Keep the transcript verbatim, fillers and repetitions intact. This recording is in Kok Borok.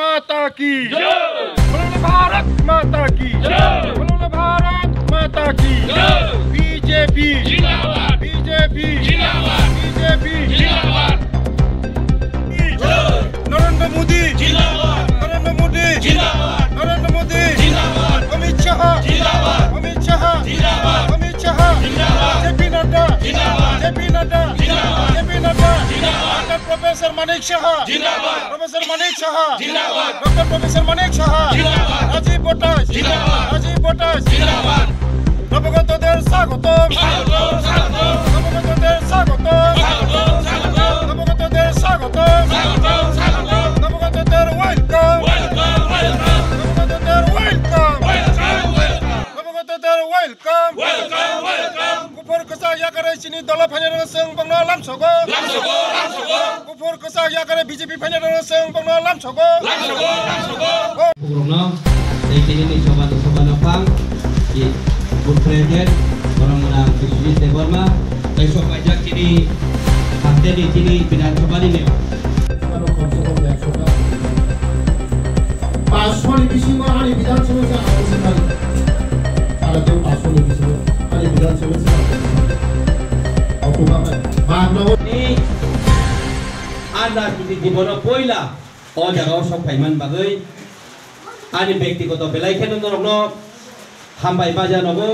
माता की जय। बोलो भारत माता की जय। बोलो भारत माता की जय। बीजेपी जिंदाबाद। बीजेपी जिंदाबाद। बीजेपी जिंदाबाद। नरेंद्र मोदी जिंदाबाद। नरेंद्र मोदी जिंदाबाद। नरेंद्र मोदी जिंदाबाद। अमित शाह जिंदाबाद। अमित शाह जिंदाबाद। अमित शाह जिंदाबाद। जेपी नड्डा जिंदाबाद। जेपी नड्डा जिंदाबाद। जेपी नड्डा जिंदाबाद। डॉक्टर प्रोफेसर मानिक शाह जिंदाबाद। प्रोफेसर मानिक शाह जिंदाबाद। डॉक्टर प्रोफेसर मानिक शाह जिंदाबाद। রাজীব ভট্টাচ জিন্দাবাদ। রাজীব ভট্টাচ জিন্দাবাদ। নবাগতদের স্বাগতম। স্বাগতম, স্বাগতম। নবাগতদের স্বাগতম। স্বাগতম, স্বাগতম। নবাগতদের স্বাগতম। স্বাগতম, স্বাগতম। নবাগতদের ওয়েলকাম। Welcome, welcome. নবাগতদের ওয়েলকাম। Welcome, welcome. নবাগতদের welcome. Welcome, welcome. Kuphur kwchak yakarwi chini dolo phainairokno chwng bongno lamsogo. Lamsogo, lamsogo. Kuphur kwchak yakarwi B J P phainairokno chwng bongno lamsogo. Lamsogo, lamsogo. Kuphurrokno tei tini ni soba ni soba no phang ki good president borok mwnang Biswajit Debbarma tei sok kaijak chini hasteni chini Bidhan Sabha ni member. Paanch soni bisingo ani Bidhan Sabha se ang se mali. Aro tei paanch soni bisingo ani Bidhan Sabha se ang se mali. Ni ar rajniti jibono poila o jaga o sok phaimani bagwi ani bektigoto belai kheno norokno hambai ma janogo.